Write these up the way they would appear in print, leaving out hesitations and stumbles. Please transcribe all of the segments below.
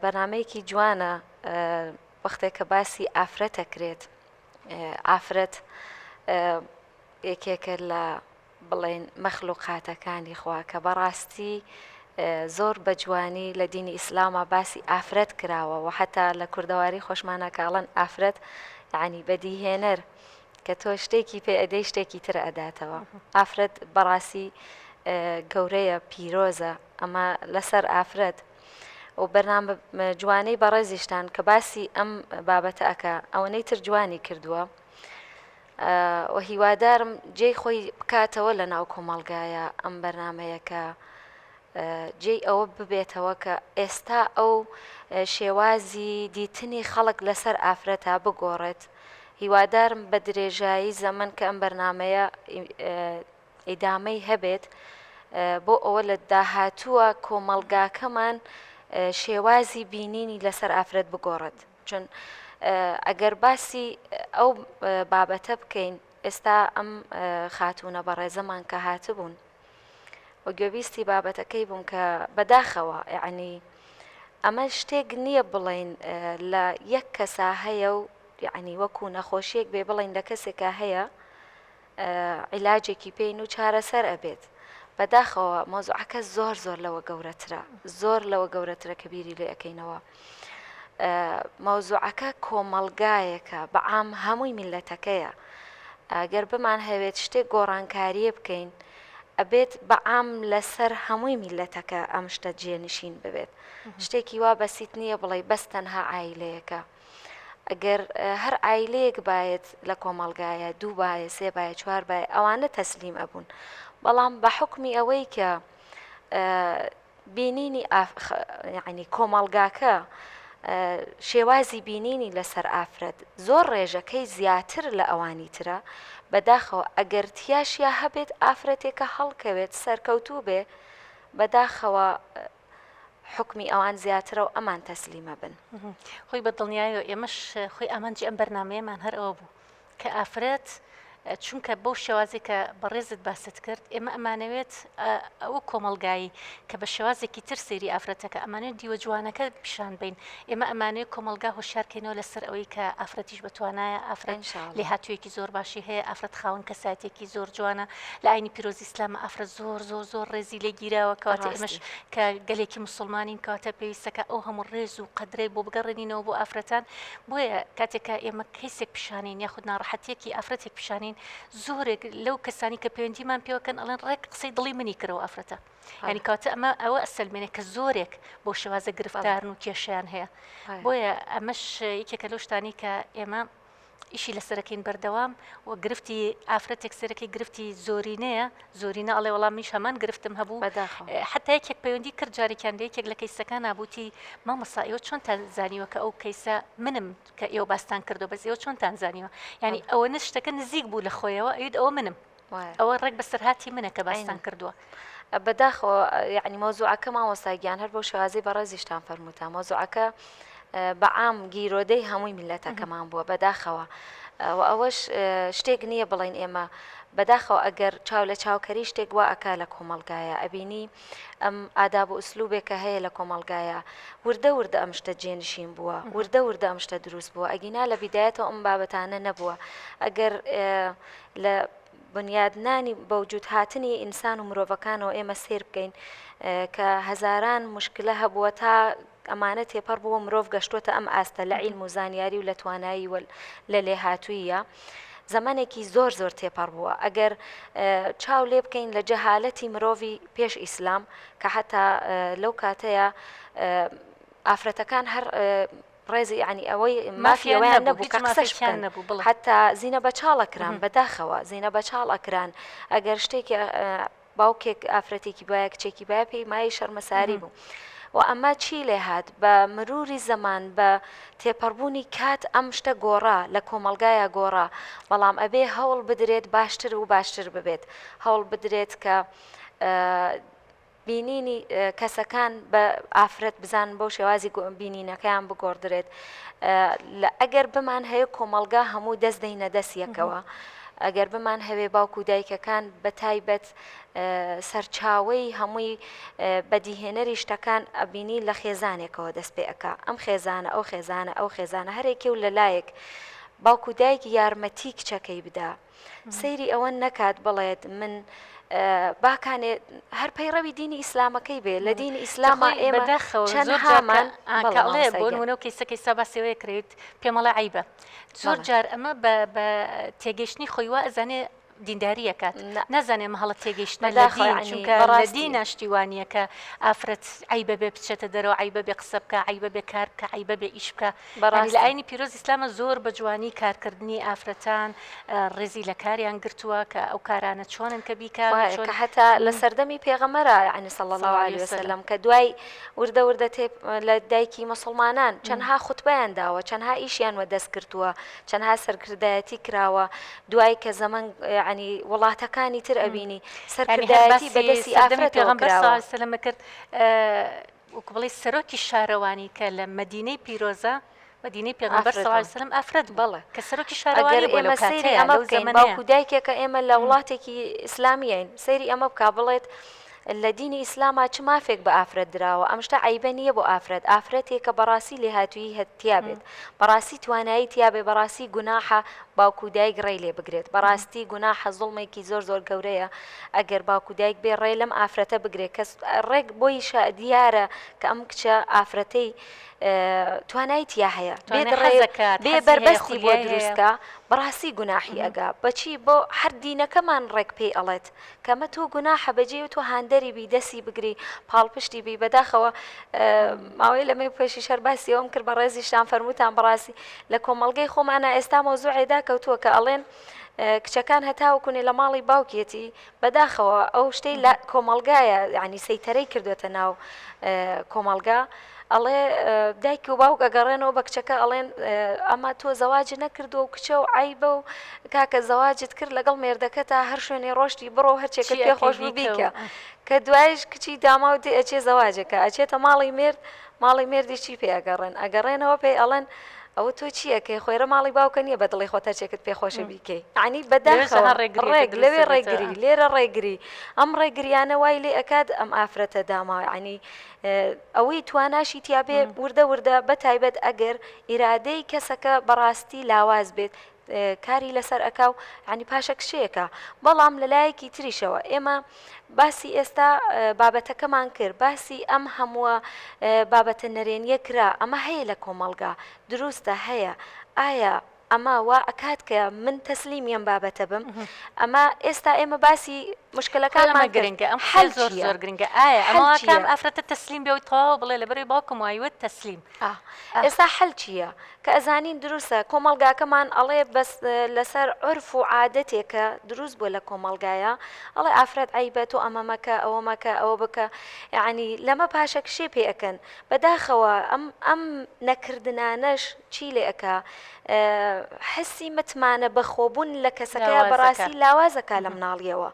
بەرنامەیەکی جوانە وەختێک کە باسی ئافرەت ئەکرێت ئافرەت یەکێکە لە بڵێن مەخلوقاتەکانی خوا کە بەڕاستی زۆر بە جوانی لە دینی ئیسلاما باسی ئافرەت کراوە و حتا لە کوردەواری خۆشمانە کاڵەن ئافرەت یعنی بەدیهێنەر کە تۆ شتێکی پێ ئەدەی شتێکی تر ئەداتەوە ئافرەت بەڕاستی گەورەیە پیرۆزە ئەمە لەسەر ئافرەت و بەرنامە جوانەی بەڕێزیشتان کە باسی ئەم بابەتە ئەکا ئەوەنەی تر جوانی کردووە و هیوادارم جێی خۆی بکاتەوە لە ناو کۆمەڵگایە ئەم بەرنمەیە کە جێی ئەوە ببێتەوە کە ئێستا ئەو شێوازی دیتنی خەڵک لەسەر ئافرەتە بگۆڕێت هیوادارم بە درێژایی زەمن کە ئەم بەرنمەیە ئیدامەی هەبێت بۆ ئەوە لە داهاتووە کۆمەڵگاکەمان شێوازی بینینی لەسەر ئافرەت بگۆڕێت چون ئەگەر باسی ئەو بابەتە بکەین ئێستا ئەم خاتوونە بەڕێزەمان کە هاتبوون و گوێبیستی بابەتەکەی بووم کە بەداخەوە یعنی ئەمە شتێک نییە بڵین لە یەک کەسا هەیە و یعنی وەکو نەخۆشیەک بێ بڵین لە کەسێکا هەیە عیلاجێکی پێین و چارەسەر ئەبێت. بەداخەوە مەوزوعەکە زۆر زۆر لەوە گەورەترە زۆر لەوە گەورەترە کە بیری لێ ئەەکەینەوە. مەوزوعەکە کۆمەڵگایەکە بە عام هەمووی میلەتەکەیە. ئەگەر بمان هەوێت شتێک گۆڕانکاریە بکەین ئەبێت بە عام لەسەر هەمووی میلەتەکە ئەم شتە جێنشین ببێت. شتێکی وا بەسیت نییە بڵێ بەس تەنها عایلەیەکە. ئەگەر هەر عایلەیەک بایەت لە کۆمەڵگایە دوو بایە سێ بایە چوار بایە ئەوانە تەسلیم ئەبوون بەڵام بە حکمی ئەوەی کە بینینی یعنی کۆمەڵگاکە شێوازی بینینی لەسەر ئافرەت زۆر ڕێژەکەی زیاتر لە ئەوانی ترە بەداخەوە ئەگەر تیاشیا هەبێت ئافرەتێکە هەڵکەوێت سەرکەوتوو بێ بەداخەوە حوکمی ئەوان زیاترە و ئەمان تەسلیم ئەبن. خۆی بە دڵنیایەوە ئێمەش خۆی ئامانجی ئەم بەرنامەیەمان هەر ئەوە بوو کە ئافرەت چونکە بەو شێوازی کە بەڕێزت باست کرد ئێمە ئەمانەوێت ئەو کۆمەڵگایی کە بە شێوازێکی تر سەیری ئافرەتەکە ئەمانەوێت دیوە جوانەکە پیشان بین ئێمە ئەمانەوێت کۆمەڵگا هۆشیارکەینەوە لەسەر ئەوەی کە ئافرەتیش بەتوانایە ئافرەت لێهاتوویەکی زۆر باشی هەیە ئافرەت خاوەن کەسایەتێکی زۆر جوانە لە ئاینی پیرۆزی ئیسلامە ئافرەت زۆر زۆر زۆر ڕێزی لێ گیراوە کەواتە ئێمەش کە گەلێکی مسلمانین کەواتە پێویستەکە ئەو هەموو ڕێز و قەدرەی بۆ بگەڕێنینەوە بۆ ئافرەتان بۆیە کاتێکە ئێمە کەیسێک پیشانین یاخود ناڕەحەتیەکی ئافرەتێک پیشانین زۆرێک لەو کەسانی کە پەیوەندیمان پێوەکەن ئەڵێن ڕێک قسەی دڵی منی کرەوە ئافرەتە یعنی کەواتە ئەمە ئەوە ئەسەلمێنێ کە زۆرێک بۆ شێوازە گرفتارن و کێشیان هەیە بۆیە ئەمەش یەکێکە لەو شتانی کە ئێمە ئیشی لەسەرەکەین بەردەوام و گرفتی ئافرەتێک سەرەکی گرفتی زۆرینەیە زۆرینە ئەڵێ وەڵام منیش هەمان گرفتم هەبوو حتا یەکێک پەیوەندی کرد جارێکیان لە یەکێک لە کەیسەکان نابووتی مامۆستا ئێوە چۆنتان زانیوە کە ئەو کەیسە منم کە ئێوە باستان کردو بەس ئێوە چۆنتان زانیوە یعنی ئەوە شتەکە نزیک بوو لە خۆیەوە ئەویت ئەوە منم ئەوە ڕێک بەسەرهاتی منە کە باستان کردووە. بەداخەوە یعنی مەوزوعەکە مامۆستا گیان هەر بەو شێوازەی بەڕێزیشتان فەرمووتان مەوزوعەکە بە عام گیرۆدەی هەمووی میللەتەکەمان بووە بەداخەوە و ئەوەش شتێک نییە بڵین ئێمە بەداخەوە ئەگەر چاو لە چاوکەری شتێک وا ئەکا لە کۆمەڵگایە ئەبینی ئەم ئاداب و ئوسلوبێکە هەیە لە کۆمەڵگایە وردە وردە ئەم شتە جێنشین بووە وردە وردە ئەم شتە دروست بووە ئەگینا لە بیدایەتەوە ئەم بابەتانە نەبووە ئەگەر لە بنیادنانی بەوجود هاتنی ئینسان و مرۆڤەکانەوە ئێمە سەیر بکەین کە هەزاران مشکلە هەبووە تا ئەمانە تێپەڕ بووە مرۆڤ گەشتوەتە ئەم ئاستە لە عیلم و زانیاری و لە توانایی و لە لێهاتوویە زەمەنێکی زۆر زۆر تێپەڕ بووە ئەگەر چاو لێ بکەین لە جەهالەتی مرۆڤی پێش ئیسلام کە حتا لەو کاتەیە ئافرەتەکان هەر ڕێزی یانی ئەوەی مافی ئەوەیان نەبوو کە قسەش بکەن حتا زینە بەچاڵ ئەکران بەداخەوە زینە بەچاڵ ئەکران ئەگەر شتێکی باوکێک ئافرەتێکی باە کچێکی باە پێی مای شەرمەساری بوو. و ئەمە چی لێ هات بە مروری زەمان بە تێپەڕبوونی کات ئەم شتە گۆڕا لە کۆمەڵگایە گۆڕا بەڵام ئەبێ هەوڵ بدرێت باشتر و باشتر ببێت هەوڵ بدرێت کە بینینی کەسەکان بە ئافرەت بزانن بەو شێوازی بینینەکەیان بگۆڕدرێت لە ئەگەر بمان هەیە کۆمەڵگا هەموو دەست دەینە دەست یەکەوە. ئەگەر بمان هەوێ باوک و دایکەکان بە تایبەت سەرچاوەی هەمووی بەدیهێنەری شتەکان ئەبینی لە خێزانێکەوە دەست پێ ئەکا ئەم خێزانە ئەو خێزانە ئەو خێزانە هەرێکێ و لە لایەک باوک و دایک یارمەتی کچەکەی بدا سەیری ئەوە نەکات بڵێت من باکانێ هەر پەیڕەوی دینی ئیسلامەکەی بێ لە دینی ئیسلاما ئێمە چەندهامان بەڵێ بۆ نمونە و کەیسەکەی سا باسیەوەیە کرێت پێمەڵێ عیبە زۆر جار ئەمە بە تێگەیشتنی خۆی وا ئەزانێ دینداری ئەکات نازانێ ئەمە هەڵە تێگەیشتنە لە دین چونکە لە دینا شتی وا نییە کە ئافرەت عەیبە بێ بچێتە دەرەوە عەیبە بێ قسە بکا عەیبە بێ کار بکا عەیبە بێ ئیش بکا یانی لە ئاینی پیرۆز ئیسلامە زۆر بە جوانی کارکردنی ئافرەتان ڕێزی لە کاریان گرتووە کە ئەو کارانە چۆنن کە بیکا چۆن کە هەتا لە سەردەمی پێغەمبەرا یعنی صلی الله علیه وسلم کە دوای وردە وردە تێ لە دایکی موسڵمانان چەندها خوتبەیان داوە چەندها ئیشیان وە دەست کردووە چەندها سەرکردایەتی کراوە دوای کە زەمەن یعنی وڵاتەکانی تر ئەبینی سەرکردایەتی بە دەستی ئافرەتەوە پێغەمبەر کراوە. صلی اللە علیە وسلم کرد وەکو بڵێی سەرۆکی شارەوانی کە لە مەدینەی پیرۆزە مەدینەی پێغەمبەر ئافرەت صلی اللە علیە بوو. وسلم ئافرەت بوو بەڵێ کە سەرۆکی ئەگەر شارەوانی بووە لەو ئێمە سەیری کاتەیا ئەمە لەو بکەین زەمەنەیا. باوک و دایکێکە ئێمە لە وڵاتێکی ئیسلامیین سەیری ئەمە بکا بڵێت لە دینی ئیسلاما چ مافێک بە ئافرەت دراوە؟ ئەم شتە عەیبە نییە بۆ ئافرەت، ئافرەتێک کە بەڕاستی لێهاتوویی هە تیا بێت، بەڕاستی توانایی تیا بێ، بەڕاستی گوناحە باوک و دایک ڕێی لێ بگرێت، بەڕاستی گوناحە زوڵمێکی زۆر زۆر گەورەیە ئەگەر باوک و دایک بێ ڕێ لەم ئافرەتە بگرێ کە ڕێک بۆی شا دیارە کە ئەم کچە ئافرەتەی توانای تیا هەیە بێ توانای ڕێ حەزەکات، بێ حەزی هەیە، بەربەستی بۆ خولیای دروست هەیە. کا بەڕاستی گوناحی ئەگا بەچی بۆ هەر دینەکەمان ڕێک پێی ئەڵێت کەمە تۆ گوناحە بەجێی و تۆ هاندەری بی دەسی بگری پاڵپشتی بی بەداخەوە ماوەی لەمەی پێشیش هەر باسی ئەوم کرد بەڕێزیشتان فەرمووتان بەڕاستی لە کۆمەڵگەی خۆمانە ئێستا مەوزوعێ داکەوتووە کە ئەڵێن کچەکان هەتاوەکونێ لە ماڵی باوکێتی بەداخەوە ئەو شتەی لە کۆمەڵگایە یعنی سەیتەرەی کردوێتە ناو کۆمەڵگا ئەڵێ دایک و باوک ئەگەڕێنەوە بە کچەکە ئەڵێن ئەمە تۆ زەواجت نەکردووە و کچە و عەیبە و کاکە زەواجت کرد لەگەڵ مێردەکەتا هەر شوێنێ ڕۆشتی بڕۆ و هەرچێکت چی پێ ئەکەی خۆش بوو بیکە و بیکە کە دوایش کچی داماو دێ ئەچێ زەواجەکە ئەچێتە ماڵی مێرد ماڵی مێردیش چی پێ ئەگەڕێن ئەگەڕێنەوە پێی ئەڵێن ئەوە تۆ چی ئەکەی خۆیرە ماڵی باوکە نییە بە دڵی خۆت هەرچێکت پێ خۆشە بیکەی یعنی لەوێش بەداخەوە ئەها ڕێگریەکە ڕێک دروست لەوێ ئەبێتەوە ڕێگری لێرە ڕێگری ئەم ڕێگریانە وای لێ ئەکات ئەم ئافرەتە داماو یعنی ئەوەی تواناشی تیابێ وردە وردە بە تایبەت ئەگەر ئیرادەی کەسەکە بەڕاستی لاواز بێت کاری لەسەر ئەکا و ینی پاشەکشەیەکە بەڵام لە لایەکی تریشەوە ئێمە باسی ئێستا بابەتەکەمان کرد باسی ئەم هەمووە بابەتە نەرێنیە کرا ئەمە هەیە لە کۆمەڵگا دروستە هەیە ئایا ئەمە وا ئەکات کە من تەسلیمی ئەم بابەتە بم ئەمە ئێستا ئێمە باسی خۆی ئەمە مشکلەکانمان کرد گرنگە ئەم قسەیە حەل زۆر چییە زۆر گرنگە ئایا ئەمە حەل وا چییە؟ کام ئافرەتە تەسلیم بێ و تەواو بڵێ لەبەرەوەی باوکم وای وت تەسلیم ئا ئاخ. ئێستا حەل چییە؟ کە ئەزانین دروستە کۆمەڵگاکەمان ئەڵێ بەس لەسەر عورف و عادەتێکە دروست بووە لە کۆمەڵگایە ئەڵێ ئافرەت عەیبە تۆ ئەمە مەکە ئەوە مەکە ئەوە بکە یەعنی لەمە پاشەکشێ پێ ئەکەن بەداخەوە ئەم ئەم نەکردنانەش چی لێ ئەکا حسی متمانە بەخۆبوون لە کەسەکەیا بەڕاستی لاواز ئەکا لە مناڵیەوە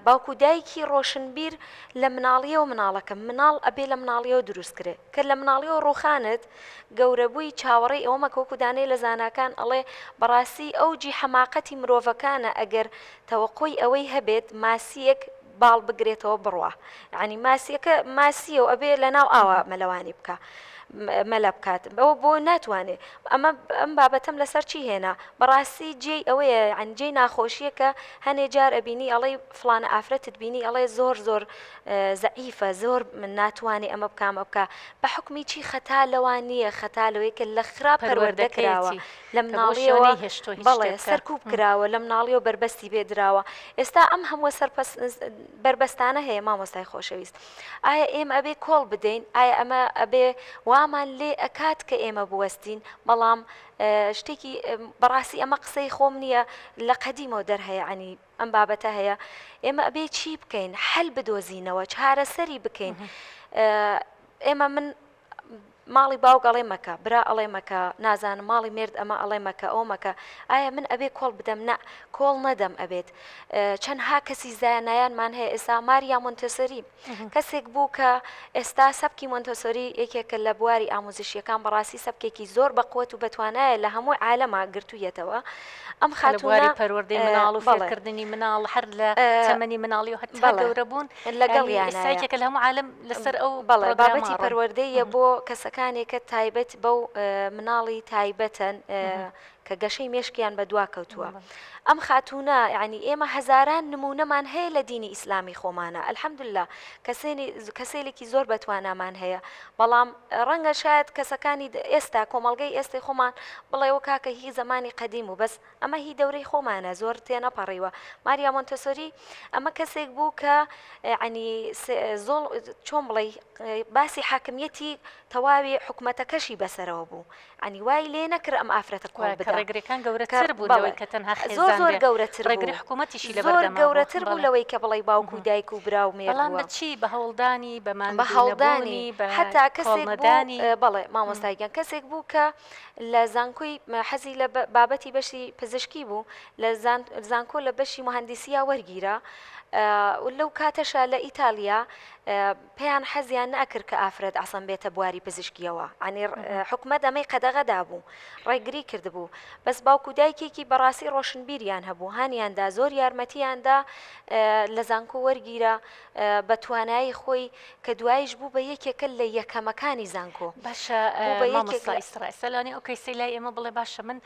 باوک و دایکی ڕۆشنبیر لە مناڵیەوە مناڵەکە مناڵ ئەبێ لە مناڵیەوە دروست کرێ کە لە مناڵیەوە ڕوخانت گەورەبووی چاوەڕێی ئەوە مەکە وەکو دانەی لە زاناکان ئەڵێ بەڕاستی ئەوجی حەماقەتی مرۆڤەکانە ئەگەر تەوەقۆی ئەوەی هەبێت ماسیەک باڵ بگرێتەوە بڕوا یانی ماسیەکە ماسیە و ئەبێ لە ناو ئاوا مەلەوانی بکە مەلە بکات بەوە بۆ ناتوانێ ئەمە ئەم بابەتەم لەسەر چی هێنا بەڕاستی جێی ئەوەیە یان جێی ناخۆشیە کە هەنێ جار ئەبینی ئەڵێ فڵانە ئافرەتت بینی ئەڵێ زۆر زۆر زەعیفە زۆر من ناتوانێ ئەمە بکام ئەبکە بە حکمی چی خەتا لەوان نییە خەتا لەوەی کە لە خراپ پەروەردە کراوە پەروەردەکەیەتی لە کە بەو شێوە مناڵیەوە نەیهێشتووە هیچ بەڵێ شتێ بکا. سەرکوب کراوە لە مناڵیەوە بەربەستی پێ دراوە ئێستا ئەم هەمووە سەرپەس بەربەستانە هەیە مامۆستای خۆشەویست ئایا ئێمە ئەبێ کۆڵ بدەین ئایا ئەمە ئەبێ وامان لێ ئەکات کە ئێمە بوەستین بەڵام شتێکی بەڕاستی ئەمە قسەی خۆم نییە لە قەدیمەوە دەرهەیە عنی ئەم بابەتە هەیە ئێمە ئەبێ چی بکەین حەل بدۆزینەوە چارەسەری بکەین ئێمە من. ماڵی باوک ئەڵێ مەکە، برا ئەڵێ مەکە، نازانم ماڵی مێرد ئەمە ئەڵێ مەکە، ئەوە مەکە، ئایا من ئەبێ کۆڵ بدەم؟ نا، کۆڵ نەدەم ئەبێت. چەندها کەسی زانایانمان هەیە ئێستا ماریا مۆنتێسۆری کەسێک بوو کە ئێستا سەبکی مۆنتێسۆری یەکێکە لە بواری ئاموزشیەکان بەڕاستی سەبکێکی زۆر بەقوەت و بەتوانایە لە هەموو عالەما گرتوویەتەوە ئەم کە لە بواری خاتوونە پەروەردەی مناڵ و بەڵێ فێرکردنی مناڵ هەر لە تەمەنی مناڵی و هەتا بەڵێ گەورە بوون یانی ئێستا لەگەڵیانایە. یەکێکە لە هەموو عالەم لەسەر ئەو بەڵێ پڕۆگرامە بابەتی ئەڕۆن. پەروەردەییە بۆ کەسەکانێکە تایبەت بەو مناڵی تایبەتن کە گەشەی مێشکیان بە دوا کەوتووە ئەم خاتوونە یعنی ئێمە هەزاران نمونەمان هەیە لە دینی ئیسلامی خۆمانە الحمدلله کەسێنی کەسێلێکی زۆر بەتوانامان هەیە بەڵام ڕەنگە شاید کەسەکانی ئێستا کۆمەڵگەی ئێستەی خۆمان بڵێ و کاکە هی زەمانی قەدیم و بەس ئەمە هی دەورەی خۆمانە زۆر تێنەپەڕیوە ماریا مۆنتەسۆری ئەمە کەسێک بوو کە ینی زۆڵ چۆن بڵێ باسی حاکمیەتی تەواوی حکومەتەکەشی بەسەرەوە بوو عنی وای لێ نەکرد ئەم ئافرەتە کۆڵ وایە کە بدا ڕێگرەکان کە گەورەتر بوون بەڵێ لەوەی کە تەنها زۆر خێزان زۆر بێ گەورەتر ڕێگری بوو حکوومەتیشی زۆر لەبەردەما بوو گەورەتر بوو بەڵێ لەوەی کە بڵێی باوک و دایک و برا و مێرد بەڵام بووە بە چی بە هەوڵدانی بە بە ماندوو هەوڵدانی نەبوونی بە حتا کەسێک بوو کۆڵنەدانی بەڵێ مامۆستا گیان کەسێک بوو کە لە زانکۆی حەزی لە بابەتی بەشی پزیشکی بوو لە زانکۆ لە بەشی موهەندیسیا وەرگیرا لەو کاتەشا لە ئیتالیا پێیان حەزیان نەئەکرد کە ئافرەت ئەسڵەن بێتە بواری پزیشکیەوە عنی حکومەت ئەمەی قەدەغە دابوو ڕێگری کردبوو بەس باوک و دایکێکی بەڕاستی ڕۆشنبیریان هەبوو هانیاندا زۆر یارمەتیاندا لە زانکۆ وەرگیرا بە توانایی خۆی کە دواییش بوو بە یەکێکە لە یەکەمەکانی زانکۆ. باشە بوو بە یەکێک مامۆستا لە. ئیسرا ئێستا لەوانەیە ئەو کەیسەی لای ئێمە بڵێ باشە من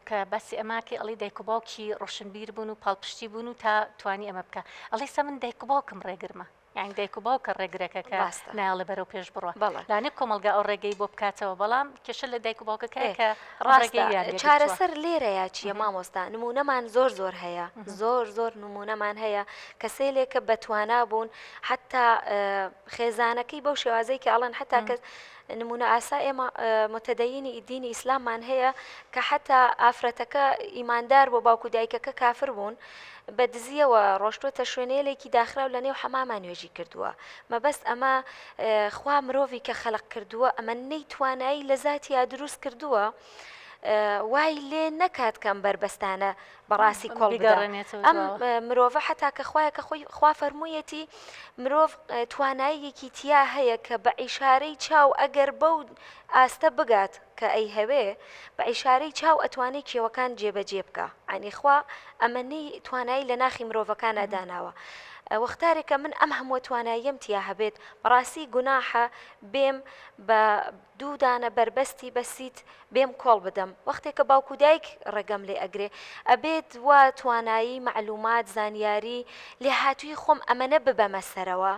کە باسی ئەماکەی ئەڵێی دایک و باوکی ڕۆشنبیر بوون و پاڵپشتی بوون و تا توانی ئەمە بکا ئەڵێ ئێستا من دایک و باوکم ڕێگرمە یانی دایک و باوکە ڕێگرەکە کە ڕاستە. نایەڵێ بەرەو پێش بڕوا بەڵێ. لەوانەیە کۆمەڵگا ئەو ڕێگەی بۆ بکاتەوە بەڵام کێشە لە دایک و باوکەکەیە ئێ کە ئەم ڕاستە ڕێگەیان لێ گرتووە. چارەسەر لێرەیا چییە مامۆستا نموونەمان زۆر زۆر هەیە زۆر زۆر نموونەمان هەیە کەسێلێکە بەتوانا بوون حەتا خێزانەکەی بەو شێوازەی کە ئەڵێن حەتا کە نمونە ئاسا ئێمە متدەینی دینی ئیسلاممان هەیە کە حەتا ئافرەتەکە ئیماندار بۆ باوکو دایکەکە کافر بوون بە دزیەوە ڕۆشتوەتە شوێنێلێکی داخراو لە نێو حەماما نوێژی کردووە مەبەست ئەمە خوا مرۆڤی کە خەلق کردووە ئەمە نەی توانایی لە زاتیا دروست کردووە وای لێ نەکات کەم بەربەستانە بەڕاستی کۆڵ بدا ئەم مرۆڤە حتا کە خوایە کە خۆی خوا فەرموویەتی مرۆڤ تواناییەکی تیا هەیە کە بە ئیشارەی چاو ئەگەر بەو ئاستە بگات کە ئەیهەوێ بە ئیشارەی چاو ئەتوانێ کێوەکان جێبەجێ بکا عنی خوا ئەمەنەی توانایی لە ناخی مرۆڤەکانا داناوە وەختارێکە من ئەم هەمووە تواناییەم تیا هەبێت بەڕاستی گوناحە بێم بە دوو دانە بەربەستی بەسیت بێم کۆڵ بدەم وەختێ کە باوک و دایک ڕێگەم لێ ئەگرێ ئەبێت وا توانایی مەعلومات زانیاری لێهاتووی خۆم ئەمەنە ببەمە سەرەوە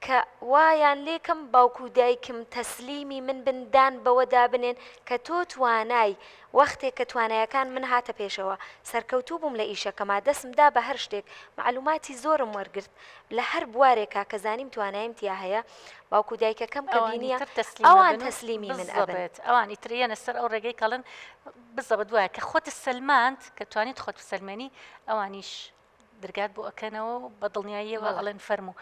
کە وایان لێکەم باوک و دایکم تەسلیمی من بن دان بەوە دابنێن کە تۆ توانای وەختێ کە توانایەکان من هاتە پێشەوە سەرکەوتوو بووم لە ئیشەکەما دەسم دا بە هەر شتێک مەعلوماتی زۆرم وەرگرت لە هەر بوارێکا کە زانیم تواناییم تیا هەیە باوک و دایکەکەم کە ئەوانی بینیە تر تەسلیم ئەوان ئەبن و تەسلیمی من ئەبن. بزەبت ئەوانی تر یەنە سەر ئەو ڕێگەی کەڵن بزەبت وایە کە خۆت سەلماند کە توانیت خۆت بسەلمێنی ئەوانیش درگات بۆ ئەکەنەوە و بە دڵنیاییەوە بەڵێ. ئەڵێن فەرموو.